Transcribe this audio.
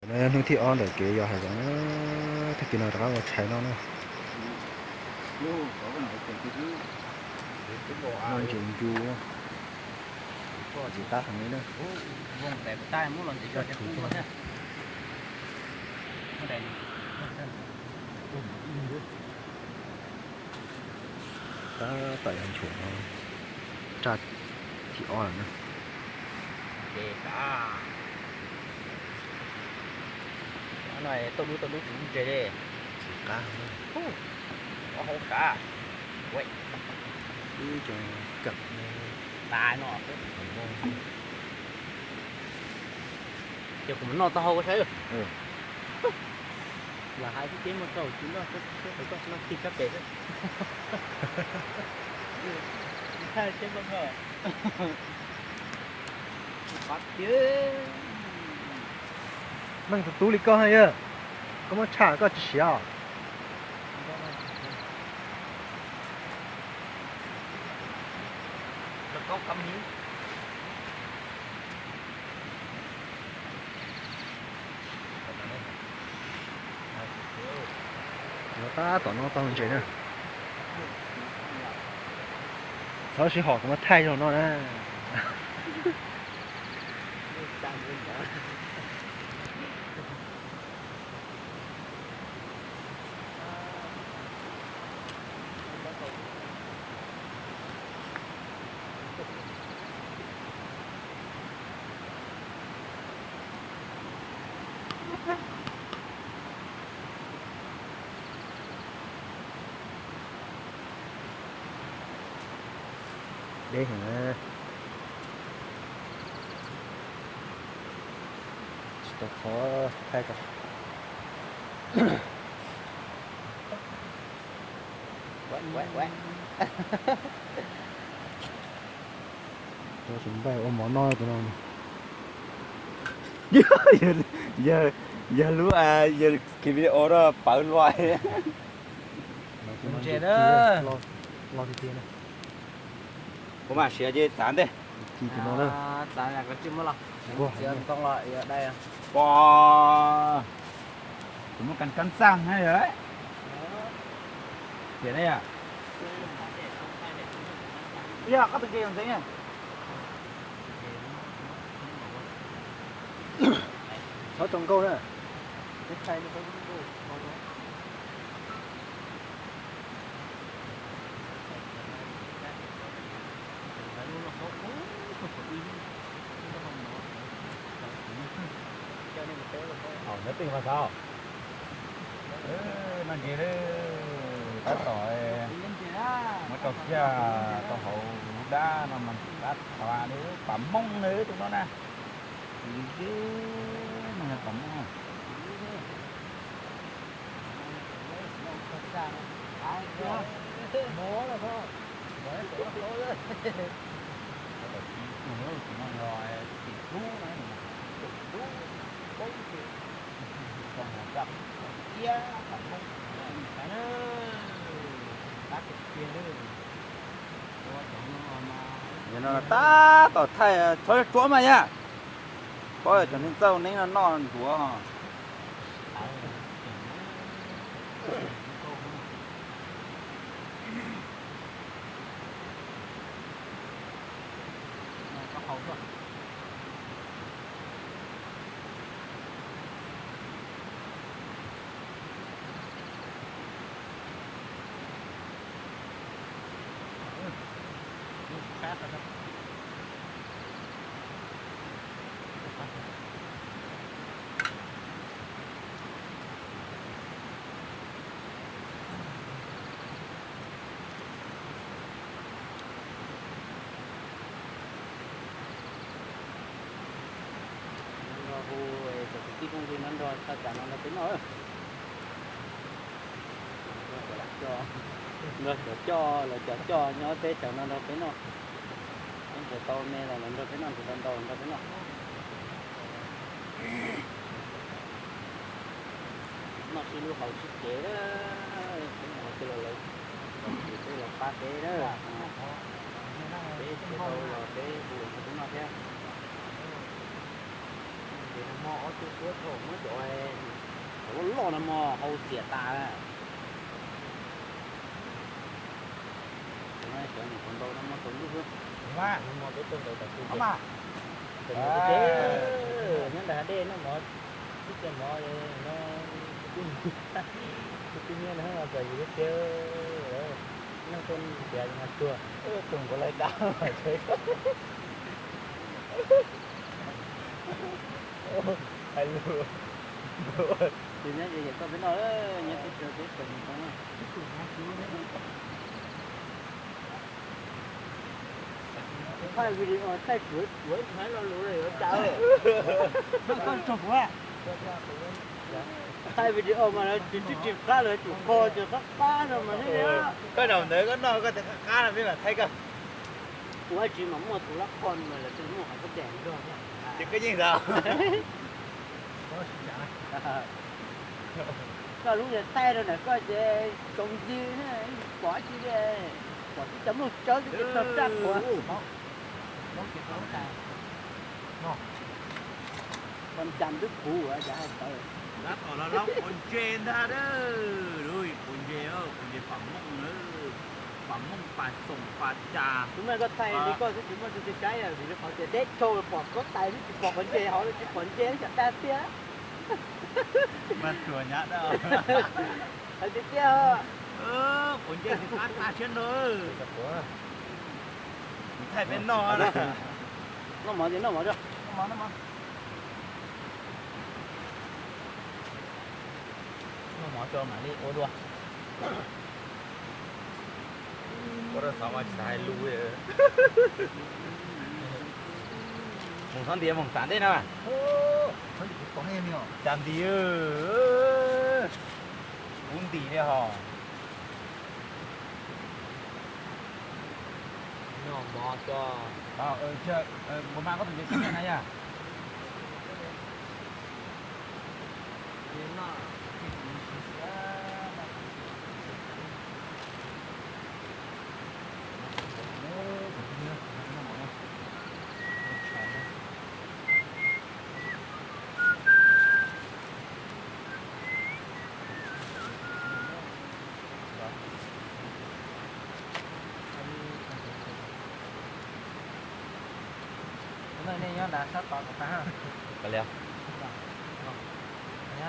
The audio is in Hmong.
No yog hnub thib ob ntawm kev yos hav zoov na, tag kis no rov qab ua tshais noj na. Noj ntses ncu, ntxim qab heev li na. Tab tom yog nchuav no, raj thib ob lawm na. Tau dub tau dub tsis ntses li. Tsis qab. Ob hauv kav. Ib co kam no. Ces kuv mus noj taub hau saib. Lam hais tib teb muaj tau tsis noj, koj noj tig kab pem xwb. Thaij teb muaj tau. Meej tus tub li koj yog, koj muab tshaj koj tsis siav os. Yuav tab tom noj tau ntses na. Txhob sib hom kuv muab thaij zog no na. Deb heev na. Tsis tau txhob thaij tso. Tus npaj ua mov noj tus no. Yog lub, yog kiv video rau pawv luaj. Ntses na. Kuv mam siav ces txav ntej. Txav ko tsis muab los, txiav ntoo los yuav dai. Pom, kuv muaj kas kab xaj na yog. Tiam ne yog, yog koj tus nqi ntxeev. Txhob tso nkauj na. Nyob twj mas xav. Noj ntses lawm, tab tom muab rau kiag rau hauv lub dab no mas dab thov li pam mooj li tus no na. Tus li ze no yog pam mooj. Yog no tab tom thaij txhob tsuav mas yog. Paub cov neeg txawj neeb no noj ntuav. Nrog hu cov kwv tij phooj ywg no nrog tshaj tsam no nrog peb noj. Nrog cov coj, lawv cov coj nyob teb chaws no nrog peb noj. Peb nrhiav tau me los lawv nrog peb noj, nrhiav tau ntau los nrog peb noj. Noj sib hlub haus sib cev, peb mus ua twg los lawv, peb los pab peb na. Peb tsis tau los peb hu lawv nrog peb noj thiab. Hmo ob tug suab thaum muab cov loj loj no mog hau xiam tas. Cov nyuam qhuav ntau no mog tau ntuj xwb. Nyob ntawm hav dej noj mov, tib txia mov no, tus tib niag no txom yus lub siab, noj tau ntiav mas tuag. Tus nkaus lais dab. Hais lus. Tus nyob ze yam koj peb noj, nyob teb chaws peb tseem mus tau na. Thaij video thaij tsuav tsuav hnab lo lus yuav cas. Thaij video mas lawv tsis tsis qab lawv tsum kho ces qab qab no mas thiaj li. Koj zaum ntawd koj noj koj tias qab qab no peb mam thaij koj. Kuv ua tsis mas muaj tus lab qho mas lawv tias muaj qhov koj dam zog thiab. Ces koj yeej xav. Koj lub niag thaij rau ntawm koj ces tsoos ncig pom tsis li, pom tib cov nplooj tsawb twb tsis txog raj quav. Ua cas twb puv ua cas hais tawv. Tab tom los laub quav ntse ntag. Quav ntse, quav ntse pam mooj, pam mooj pam xoom pam cas. Tus mas koj thaij li koj xwb tsis muaj tus twg saib vim rau qhov tias teb chaws pom koj tais xwb tsis pom quav ntse hauv, tsis pom ntse cov dag tiag. Mas tsuas nyab dab. Hais tiag tiag. Quav ntse tsis qab tag siab nrog. Thaij peb noj. Noj mov ces noj mov tso. Noj mov tso mam li ua dua. Ua rau xav ua tsis xav hais lus. Moos txhob ntiav moos xav ntej na. Cas ntis, kuv ntis li hos. Noj mov tso. Npua mas koj tus nce tsev na yog. Nej nyob nram sab tod kom tag.